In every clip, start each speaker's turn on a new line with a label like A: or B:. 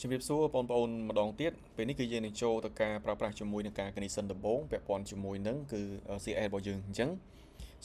A: ជំរាបសួរបងប្អូនម្ដងទៀតពេលនេះគឺយើងនឹងចូលទៅការប្រើប្រាស់ជាមួយនឹងការ connection ដំបូងពាក់ព័ន្ធជាមួយនឹងគឺ CSS របស់យើងអញ្ចឹង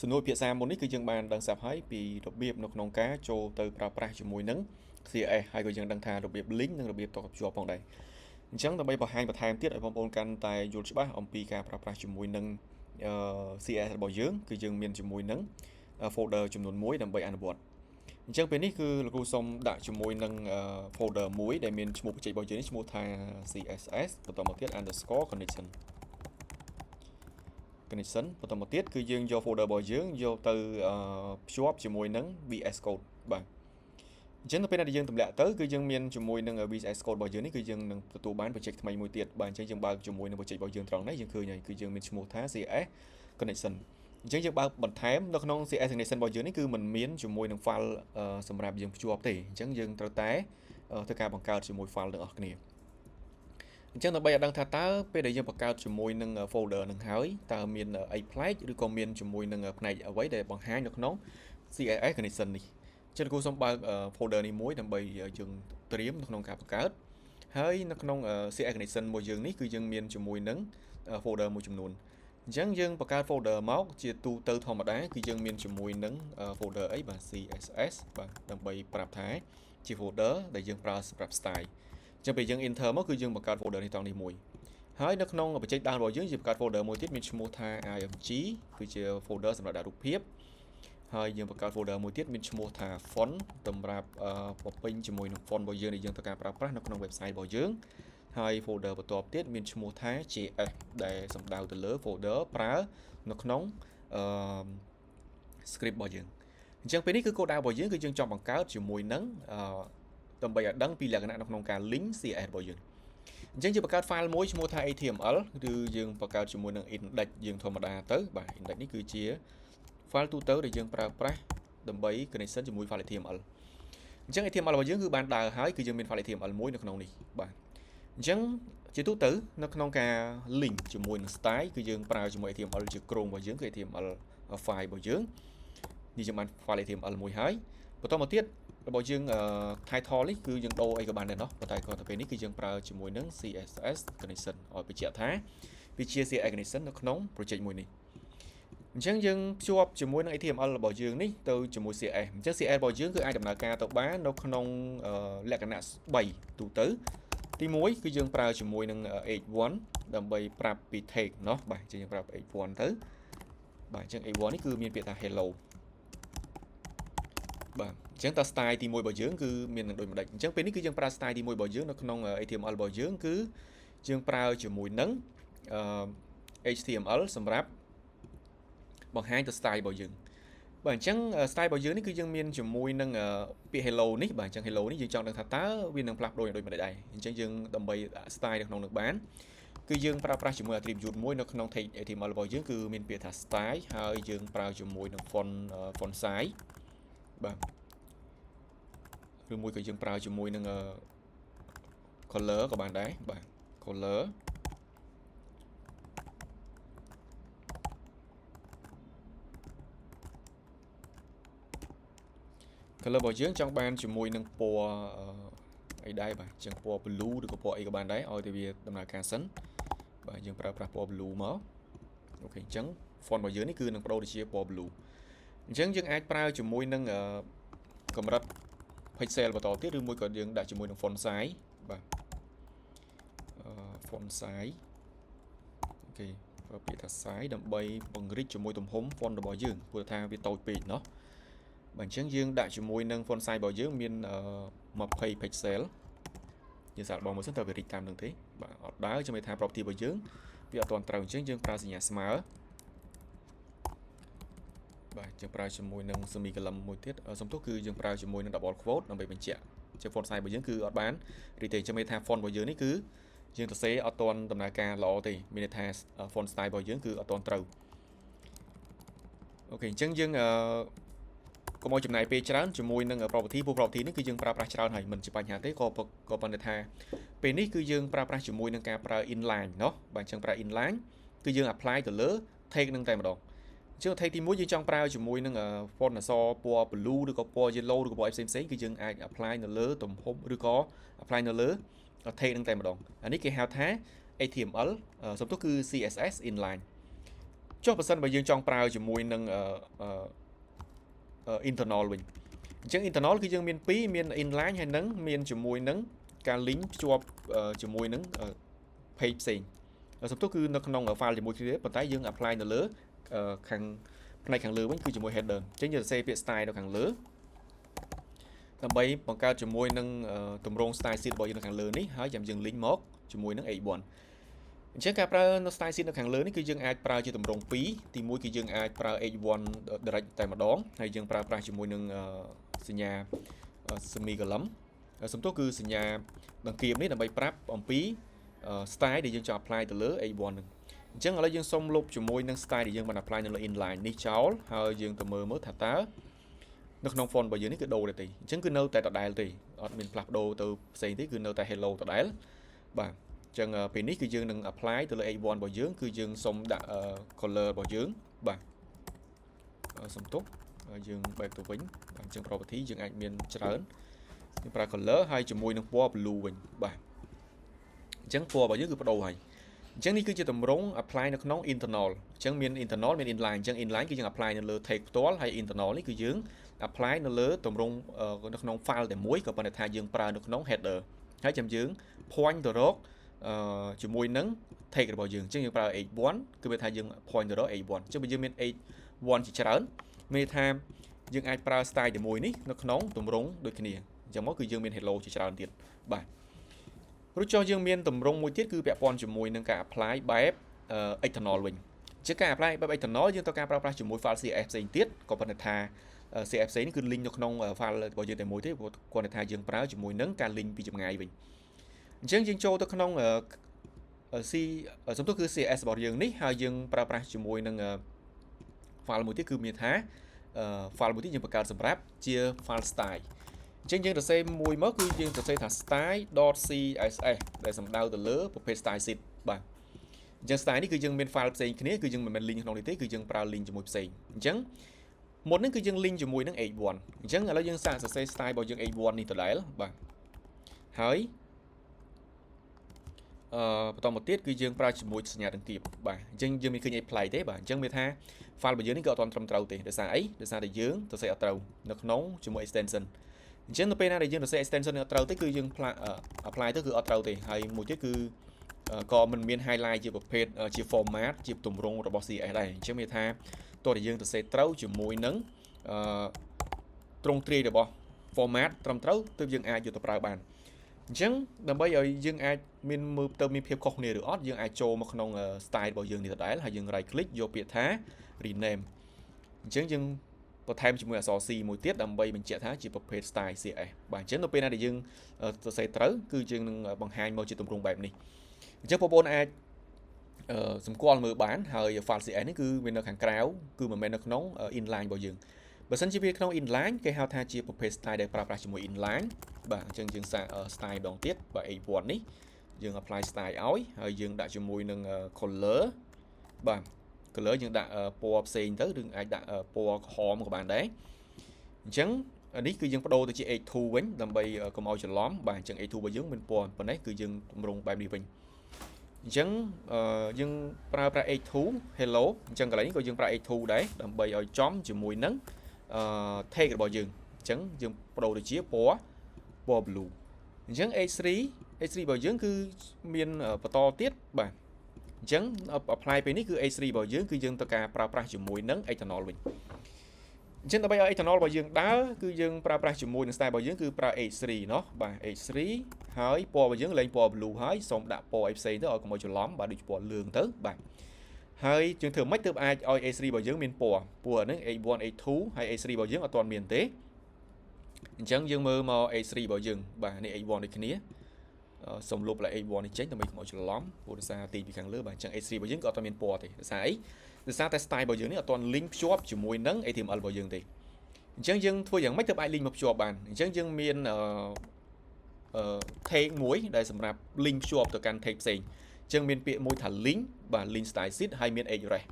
A: សំណួរភាសាមុននេះគឺយើងបានដឹងស្រាប់ហើយពីរបៀបនៅក្នុងការចូលទៅប្រើប្រាស់ជាមួយនឹង CSS ហើយក៏យើងដឹងថារបៀប link និងរបៀបតភ្ជាប់ផងដែរអញ្ចឹងដើម្បីបង្ហាញបន្ថែមទៀតឲ្យបងប្អូនកាន់តែយល់ច្បាស់អំពីការប្រើប្រាស់ជាមួយនឹង CSS របស់យើងគឺយើងមានជាមួយនឹង folder ចំនួន1ដើម្បីអនុវត្តអញ្ចឹងពេលនេះគឺលោកគ្រូសូមដាក់ជាមួយនឹង folder មួយដែលមានឈ្មោះបច្ចេករបស់យើងនេះឈ្មោះថា CSS បន្តមកទៀត underscore connection connection បន្តមកទៀតគឺយើងយក folder របស់យើងយកទៅភ្ជាប់ជាមួយនឹង VS Code បាទអញ្ចឹងទៅពេលដែលយើងទម្លាក់ទៅគឺយើងមានជាមួយនឹង VS Code របស់យើងនេះគឺយើងនឹងទទួលបាន project ថ្មីមួយទៀតបាទអញ្ចឹងយើងបើកជាមួយនឹង project របស់យើងត្រង់នេះយើងឃើញហើយគឺយើងមានឈ្មោះថា CSS connection អញ្ចឹងយើងបើកបន្ថែមនៅក្នុង CSS connection របស់យើងនេះគឺมันមានជាមួយនឹង file សម្រាប់យើងភ្ជាប់ទេអញ្ចឹងយើងត្រូវតែធ្វើការបង្កើតជាមួយ file ទាំងអស់គ្នាអញ្ចឹងដើម្បីឲ្យដឹងថាតើពេលដែលយើងបង្កើតជាមួយនឹង folder នឹងហើយតើមានអីប្លែកឬក៏មានជាមួយនឹងផ្នែកអ្វីដែលបង្ហាញនៅក្នុង CSS connection នេះចឹងគ្រូសូមបើក folder នេះមួយដើម្បីយើងត្រៀមនៅក្នុងការបង្កើតហើយនៅក្នុង CSS connection មួយយើងនេះគឺយើងមានជាមួយនឹង folder មួយចំនួនអញ្ចឹងយើងបង្កើត folder មកជាទូទៅធម្មតាគឺយើងមានជាមួយនឹង folder អីបាទ CSS បាទដើម្បីប្រាប់ថាជា folder ដែលយើងប្រើសម្រាប់ style អញ្ចឹងពេលយើង enter មកគឺយើងបង្កើត folder នេះត្រង់នេះមួយហើយនៅក្នុងបច្ចេកដើមរបស់យើងយើងបង្កើត folder មួយទៀតមានឈ្មោះថា img គឺជា folder សម្រាប់ដាក់រូបភាពហើយយើងបង្កើត folder មួយទៀតមានឈ្មោះថា font សម្រាប់បំពេញជាមួយនឹង font របស់យើងដែលយើងត្រូវការប្រើប្រាស់នៅក្នុង website របស់យើងហើយ folder បន្ទាប់ទៀតមានឈ្មោះថា JS ដែលសំដៅទៅលើ folder ប្រើនៅក្នុងអឺ script របស់យើងអញ្ចឹងពេលនេះគឺគោលដៅរបស់យើងគឺយើងចង់បង្កើតជាមួយនឹងអឺដើម្បីឲ្យដឹងពីលក្ខណៈនៅក្នុងការ link CSS របស់យើងអញ្ចឹងយើងបង្កើត file មួយឈ្មោះថា HTML ឬយើងបង្កើតជាមួយនឹង index យើងធម្មតាទៅបាទ index នេះគឺជា file ទូទៅដែលយើងប្រើប្រាស់ដើម្បី connection ជាមួយ file HTML អញ្ចឹង HTML របស់យើងគឺបានដើរហើយគឺយើងមាន file HTML មួយនៅក្នុងនេះបាទអញ្ចឹងជាទូទៅនៅក្នុងការ link ជាមួយនឹង style គឺយើងប្រើជាមួយ HTML ជាគ្រោងរបស់យើងគឺ HTML file របស់យើងនេះយើងបាន file HTML មួយហើយបន្តមកទៀតរបស់យើង title នេះគឺយើងដូរអីក៏បានដែរណោះប៉ុន្តែគ្រាន់តែពេលនេះគឺយើងប្រើជាមួយនឹង CSS connection ឲ្យបញ្ជាក់ថាវាជា CSS connection នៅក្នុង project មួយនេះអញ្ចឹងយើងភ្ជាប់ជាមួយនឹង HTML របស់យើងនេះទៅជាមួយ CSS អញ្ចឹង CSS របស់យើងគឺអាចដំណើរការទៅបាននៅក្នុងលក្ខណៈ3ទូទៅទី1គឺយើងប្រើជាមួយនឹង h1 ដើម្បីប្រាប់ពី tag ណោះបាទអញ្ចឹងយើងប្រាប់ h1 ទៅបាទអញ្ចឹង h1 នេះគឺមានពាក្យថា hello បាទអញ្ចឹងតើ style ទី1របស់យើងគឺមាននឹងដូចម្ដេចអញ្ចឹងពេលនេះគឺយើងប្រើ style ទី1របស់យើងនៅក្នុង HTML របស់យើងគឺយើងប្រើជាមួយនឹង HTML សម្រាប់បង្ហាញទៅ style របស់យើងបាទអញ្ចឹង style របស់យើងនេះគឺយើងមានជាមួយនឹងពាក្យ hello នេះបាទអញ្ចឹង hello នេះយើងចង់ដឹងថាតើវានឹងផ្លាស់ប្ដូរយ៉ាងដូចម្ដេចដែរអញ្ចឹងយើងដើម្បី style នៅក្នុងនោះបានគឺយើងប្រើប្រាស់ជាមួយ attribute មួយនៅក្នុង tag HTML របស់យើងគឺមានពាក្យថា style ហើយយើងប្រើជាមួយនឹង font size បាទឬមួយក៏យើងប្រើជាមួយនឹង color ក៏បានដែរបាទ color color របស់យើងចង់បានជាមួយនឹងពណ៌អីដែរបាទជាងពណ៌ blue ឬក៏ពណ៌អីក៏បានដែរឲ្យតែវាដំណើរការសិនបាទយើងប្រើប្រាស់ពណ៌ blue មកអូខេអញ្ចឹង font របស់យើងនេះគឺនឹងបដូរទៅជាពណ៌ blue អញ្ចឹងយើងអាចប្រើជាមួយនឹងកម្រិត pixel បន្តទៀតឬមួយក៏យើងដាក់ជាមួយនឹង font size បាទ font size អូខេប្រើពាក្យថា size ដើម្បីពង្រីកជាមួយទំហំ font របស់យើងព្រោះថាវាតូចពេកណោះបាទអញ្ចឹងយើងដាក់ជាមួយនឹង font size របស់យើងមាន20 pixel យើងសាកល្បងមើលសិនតើវារីកតាមនឹងទេបាទអត់ដើរចាំថា property របស់យើងវាអត់ទាន់ត្រូវអញ្ចឹងយើងប្រើសញ្ញាស្មើបាទយើងប្រើជាមួយនឹង semicolon មួយទៀតសំទោសគឺយើងប្រើជាមួយនឹង double quote ដើម្បីបញ្ជាក់ជា font size របស់យើងគឺអត់បានរីទេចាំថា font របស់យើងនេះគឺយើងសរសេរអត់ទាន់ដំណើរការល្អទេមានន័យថា font style របស់យើងគឺអត់ទាន់ត្រូវអូខេអញ្ចឹងយើងអឺកុំឲ្យចំណាយពេលច្រើនជាមួយនឹង property ព្រោះ property នេះគឺយើងប្រើប្រាស់ច្រើនហើយមិនជាបញ្ហាទេក៏ក៏ប៉ុន្តែថាពេលនេះគឺយើងប្រើប្រាស់ជាមួយនឹងការប្រើ inline ណោះបាទអញ្ចឹងប្រើ inline គឺយើង apply ទៅលើ tag នឹងតែម្ដងអញ្ចឹង tag ទី1យើងចង់ប្រើជាមួយនឹង font អក្សរពណ៌ blue ឬក៏ពណ៌ yellow ឬក៏ពណ៌អីផ្សេងៗគឺយើងអាច apply នៅលើទំហំឬក៏ apply នៅលើ tag នឹងតែម្ដងអានេះគេហៅថា HTML សំទោសគឺ CSS inline ចុះបើសិនបើយើងចង់ប្រើជាមួយនឹង internal វិញអញ្ចឹង internal គឺយើងមាន2មាន inline ហើយនឹងមានជាមួយនឹងការ link ភ្ជាប់ជាមួយនឹង page ផ្សេងសំទោសគឺនៅក្នុង file ជាមួយគ្នាប៉ុន្តែយើង apply នៅលើខាងផ្នែកខាងលើវិញគឺជាមួយ header អញ្ចឹងយើងសរសេរពាក្យ style នៅខាងលើដើម្បីបង្កើតជាមួយនឹងទម្រង់ style sheet របស់យើងនៅខាងលើនេះហើយចាំយើង link មកជាមួយនឹង h1 អញ្ចឹងការប្រើនៅ style sheet នៅខាងលើនេះគឺយើងអាចប្រើជាទម្រង់2ទី1គឺយើងអាចប្រើ h1 direct តែម្ដងហើយយើងប្រើប្រាស់ជាមួយនឹងសញ្ញា semicolon សំទោសគឺសញ្ញាដង្កៀបនេះដើម្បីប្រាប់អំពី style ដែលយើងចង់ apply ទៅលើ h1 នឹងអញ្ចឹងឥឡូវយើងសុំលុបជាមួយនឹង style ដែលយើងបាន apply នៅលើ inline នេះចោលហើយយើងទៅមើលមើលថាតើនៅក្នុង font របស់យើងនេះគឺដូរទេអញ្ចឹងគឺនៅតែដដែលទេអត់មានផ្លាស់ប្ដូរទៅផ្សេងទេគឺនៅតែ hello ដដែលបាទអញ្ចឹងពេលនេះគឺយើងនឹង apply ទៅលើ h1 របស់យើងគឺយើងសុំដាក់ color របស់យើងបាទសុំទុកយើងបែបទៅវិញបាទអញ្ចឹង property យើងអាចមានច្រើនយើងប្រើ color ហើយជាមួយនឹងពណ៌ blue វិញបាទអញ្ចឹងពណ៌របស់យើងគឺបដូរហើយអញ្ចឹងនេះគឺជាទម្រង់ apply នៅក្នុង internal អញ្ចឹងមាន internal មាន inline អញ្ចឹង inline គឺយើង apply នៅលើ tag ផ្ទាល់ហើយ internal នេះគឺយើង apply នៅលើទម្រង់នៅក្នុង file តែមួយក៏ប៉ុន្តែថាយើងប្រើនៅក្នុង header ហើយចាំយើង point ទៅរកជាមួយនឹង tag របស់យើងអញ្ចឹងយើងប្រើ h1 គឺវាថាយើង point ទៅរក h1 អញ្ចឹងបើយើងមាន h1 ជាច្រើនមានន័យថាយើងអាចប្រើ style តែមួយនេះនៅក្នុងទម្រង់ដូចគ្នាអញ្ចឹងមកគឺយើងមាន hello ជាច្រើនទៀតបាទរួចចុះយើងមានទម្រង់មួយទៀតគឺពាក់ព័ន្ធជាមួយនឹងការ apply បែប external វិញជាការ apply បែប external យើងត្រូវការប្រើប្រាស់ជាមួយ file CSS ផ្សេងទៀតក៏ប៉ុន្តែថា CSS ផ្សេងនេះគឺ link នៅក្នុង file របស់យើងតែមួយទេព្រោះគាត់ថាយើងប្រើជាមួយនឹងការ link ពីចម្ងាយវិញអញ្ចឹងយើងចូលទៅក្នុង C សំទោសគឺ CSS របស់យើងនេះហើយយើងប្រើប្រាស់ជាមួយនឹង file មួយទៀតគឺមានថា file មួយទៀតយើងបង្កើតសម្រាប់ជា file style អញ្ចឹងយើងសរសេរមួយមកគឺយើងសរសេរថា style.css ដែលសំដៅទៅលើប្រភេទ style sheet បាទអញ្ចឹង style នេះគឺយើងមាន file ផ្សេងគ្នាគឺយើងមិនមែន link ក្នុងនេះទេគឺយើងប្រើ link ជាមួយផ្សេងអញ្ចឹងមុនហ្នឹងគឺយើង link ជាមួយនឹង h1 អញ្ចឹងឥឡូវយើងសាកសរសេរ style របស់យើង h1 នេះដដែលបាទហើយអឺបន្តមកទៀតគឺយើងប្រើជាមួយសញ្ញាដង្កៀបបាទអញ្ចឹងយើងមានឃើញអីប្លែកទេបាទអញ្ចឹងមានថា file របស់យើងនេះក៏អត់ទាន់ត្រឹមត្រូវទេដោយសារអីដោយសារតែយើងសរសេរអត់ត្រូវនៅក្នុងជាមួយ extension អញ្ចឹងនៅពេលណាដែលយើងសរសេរ extension នេះអត់ត្រូវទេគឺយើង apply ទៅគឺអត់ត្រូវទេហើយមួយទៀតគឺក៏មិនមាន highlight ជាប្រភេទជា format ជាទម្រង់របស់ CSS ដែរអញ្ចឹងមានថាតើតែយើងសរសេរត្រូវជាមួយនឹងអឺត្រង់ទ្រាយរបស់ format ត្រឹមត្រូវទើបយើងអាចយកទៅប្រើបានអញ្ចឹងដើម្បីឲ្យយើងអាចមានមើលទៅមានភាពខុសគ្នាឬអត់យើងអាចចូលមកក្នុង style របស់យើងនេះដដែលហើយយើង right click យកពាក្យថា rename អញ្ចឹងយើងបន្ថែមជាមួយអក្សរ C មួយទៀតដើម្បីបញ្ជាក់ថាជាប្រភេទ style CSS បាទអញ្ចឹងនៅពេលណាដែលយើងសរសេរត្រូវគឺយើងនឹងបង្ហាញមកជាទម្រង់បែបនេះអញ្ចឹងបងប្អូនអាចអឺសម្គាល់មើលបានហើយ file CSS នេះគឺវានៅខាងក្រៅគឺមិនមែននៅក្នុង inline របស់យើងបើសិនជាវាក្នុង inline គេហៅថាជាប្រភេទ style ដែលប្រើប្រាស់ជាមួយ inline បាទអញ្ចឹងយើងសាក style ម្ដងទៀតបាទ h1 នេះយើង apply style ឲ្យហើយយើងដាក់ជាមួយនឹង color បាទ color យើងដាក់ពណ៌ផ្សេងទៅឬអាចដាក់ពណ៌ក្រហមក៏បានដែរអញ្ចឹងនេះគឺយើងបដូរទៅជា h2 វិញដើម្បីកុំឲ្យច្រឡំបាទអញ្ចឹង h2 របស់យើងមានពណ៌ប៉ុណ្ណេះគឺយើងទម្រង់បែបនេះវិញអញ្ចឹងយើងប្រើប្រាស់ h2 hello អញ្ចឹងកន្លែងនេះក៏យើងប្រើ h2 ដែរដើម្បីឲ្យចំជាមួយនឹងអឺ tag របស់យើងអញ្ចឹងយើងបដូរទៅជាពណ៌ blue អញ្ចឹង h3 h3 របស់យើងគឺមានបន្តទៀតបាទអញ្ចឹង apply ពេលនេះគឺ h3 របស់យើងគឺយើងត្រូវការប្រើប្រាស់ជាមួយនឹង external វិញអញ្ចឹងដើម្បីឲ្យ external របស់យើងដើរគឺយើងប្រើប្រាស់ជាមួយនឹង style របស់យើងគឺប្រើ h3 ណោះបាទ h3 ហើយពណ៌របស់យើងលែងពណ៌ blue ហើយសូមដាក់ពណ៌អីផ្សេងទៅឲ្យកុំឲ្យច្រឡំបាទដូចពណ៌លឿងទៅបាទហើយយើងធ្វើម៉េចទើបអាចឲ្យ h3 របស់យើងមានពណ៌ពណ៌ហ្នឹង h1 h2 ហើយ h3 របស់យើងអត់ទាន់មានទេអញ្ចឹងយើងមើលមក h3 របស់យើងបាទនេះ h1 ដូចគ្នាសូមលុបឡើង h1 នេះចេញដើម្បីកុំឲ្យច្រឡំព្រោះដោយសារទីពីខាងលើបាទអញ្ចឹង h3 របស់យើងក៏អត់ទាន់មានពណ៌ទេដោយសារអីដោយសារតែ style របស់យើងនេះអត់ទាន់ link ភ្ជាប់ជាមួយនឹង HTML របស់យើងទេអញ្ចឹងយើងធ្វើយ៉ាងម៉េចទើបអាច link មកភ្ជាប់បានអញ្ចឹងយើងមានអឺអឺ tag មួយដែលសម្រាប់ link ភ្ជាប់ទៅកាន់ tag ផ្សេងអញ្ចឹងមានពាក្យមួយថា link បាទ link style sheet ហើយមាន href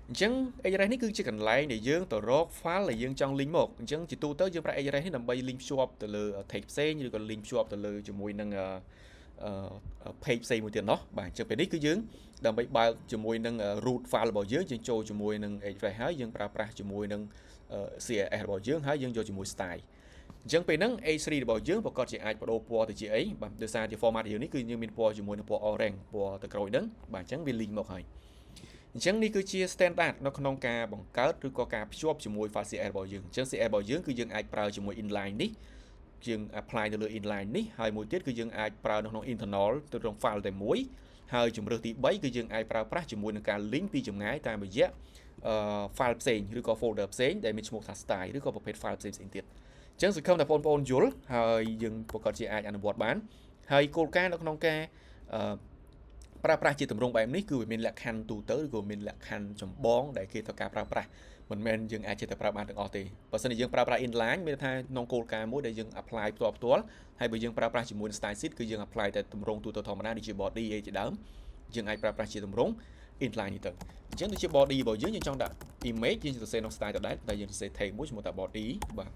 A: អញ្ចឹង href នេះគឺជាកន្លែងដែលយើងទៅរក file ដែលយើងចង់ link មកអញ្ចឹងជាទូទៅយើងប្រើ href នេះដើម្បី link ភ្ជាប់ទៅលើ tag ផ្សេងឬក៏ link ភ្ជាប់ទៅលើជាមួយនឹង page ផ្សេងមួយទៀតណោះបាទអញ្ចឹងពេលនេះគឺយើងដើម្បីបើកជាមួយនឹង root file របស់យើងយើងចូលជាមួយនឹង href ហើយយើងប្រើប្រាស់ជាមួយនឹង CSS របស់យើងហើយយើងយកជាមួយ style អញ្ចឹងពេលហ្នឹង H3 របស់យើងប្រកាសជាអាចបដូរពណ៌ទៅជាអីបាទដោយសារជា format យើងនេះគឺយើងមានពណ៌ជាមួយនឹងពណ៌ orange ពណ៌ទៅក្រូចហ្នឹងបាទអញ្ចឹងវា link មកហើយអញ្ចឹងនេះគឺជា standard នៅក្នុងការបង្កើតឬក៏ការភ្ជាប់ជាមួយ file CSS របស់យើងអញ្ចឹង CSS របស់យើងគឺយើងអាចប្រើជាមួយ inline នេះយើង apply ទៅលើ inline នេះហើយមួយទៀតគឺយើងអាចប្រើនៅក្នុង internal ទៅក្នុង file តែមួយហើយជំរើសទី3គឺយើងអាចប្រើប្រាស់ជាមួយនឹងការ link ពីចម្ងាយតាមរយៈ file ផ្សេងឬក៏ folder ផ្សេងដែលមានឈ្មោះថា style ឬក៏ប្រភេទ file ផ្សេងៗទៀតអញ្ចឹងសង្ឃឹមថាបងប្អូនយល់ហើយយើងប្រកាសជាអាចអនុវត្តបានហើយគោលការណ៍នៅក្នុងការអឺប្រើប្រាស់ជាទម្រង់បែបនេះគឺវាមានលក្ខខណ្ឌទូទៅឬក៏មានលក្ខខណ្ឌចម្បងដែលគេត្រូវការប្រើប្រាស់មិនមែនយើងអាចចេះតែប្រើបានទាំងអស់ទេបើសិនជាយើងប្រើប្រាស់ inline មានន័យថាក្នុងគោលការណ៍មួយដែលយើង apply ផ្ទាល់ផ្ទាល់ហើយបើយើងប្រើប្រាស់ជាមួយនឹង style sheet គឺយើង apply តែទម្រង់ទូទៅធម្មតាដូចជា body អីជាដើមយើងអាចប្រើប្រាស់ជាទម្រង់ inline នេះទៅអញ្ចឹងដូចជា body របស់យើងយើងចង់ដាក់ image យើងសរសេរក្នុង style ដដែលតែយើងសរសេរ tag មួយឈ្មោះថា body បាទ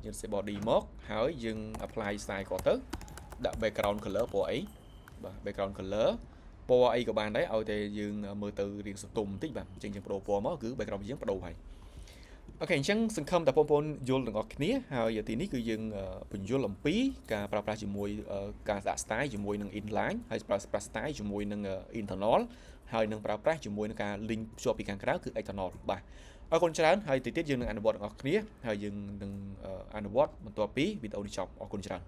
A: យើងសរសេរ body មកហើយយើង apply style គាត់ទៅដាក់ background color ពណ៌អីបាទ background color ពណ៌អីក៏បានដែរឲ្យតែយើងមើលទៅរាងសតុំបន្តិចបាទអញ្ចឹងយើងបដូរពណ៌មកគឺ background យើងបដូរហើយ OK អញ្ចឹងសង្ឃឹមថាបងប្អូនយល់ទាំងអស់គ្នាហើយទីនេះគឺយើងពន្យល់អំពីការប្រើប្រាស់ជាមួយការដាក់ style ជាមួយនឹង inline ហើយប្រើប្រាស់ style ជាមួយនឹង internal ហើយនឹងប្រើប្រាស់ជាមួយនឹងការ link ភ្ជាប់ពីខាងក្រៅគឺ external បាទអរគុណច្រើនហើយទីទៀតយើងនឹងអនុវត្តទាំងអស់គ្នាហើយយើងនឹងអនុវត្តបន្ទាប់ពីវីដេអូនេះចប់អរគុណច្រើន។